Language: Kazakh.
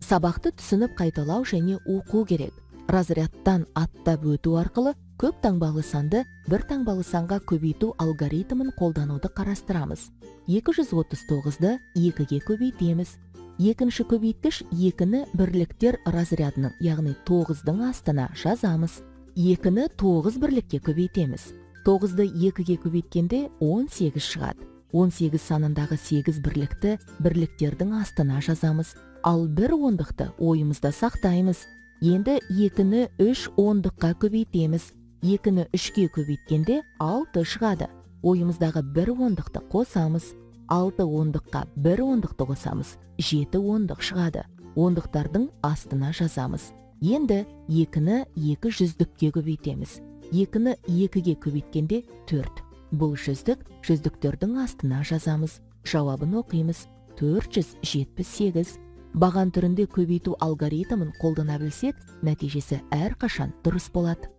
Сабақты түсініп қайталау және оқу керек. Разрядтан аттап өту арқылы көп таңбалы санды бір таңбалы санға көбейту алгоритмін қолдануды қарастырамыз. 239-ды 2-ге көбейтеміз. Екінші көбейткіш 2-ні бірліктер разрядының, яғни 9-дың астына жазамыз. 2-ні 9 бірлікке көбейтеміз. 9-ды 2-ге көбейткенде 18 шығады. 18 санындағы 8 бірлікті бірліктердің астына жазамыз. Ал бір ондықты ойымызда сақтаймыз. Енді 2-ні 3 ондыққа көбейтеміз. 2-ні 3-ке көбейткенде 6 шығады. Ойымыздағы бір ондықты қосамыз. 6 ондыққа бір ондықты қосамыз. 7 ондық шығады. Ондықтардың астына жазамыз. Енді 2-ні 2 жүздікке көбейтеміз. 2-ні 2-ге көбейткенде 4. Бұл жүздік жүздіктердің астына жазамыз. Жауабын оқимыз. 478. Баған түрінде көбейту алгоритмін қолдана білсек, нәтижесі әрқашан дұрыс болады.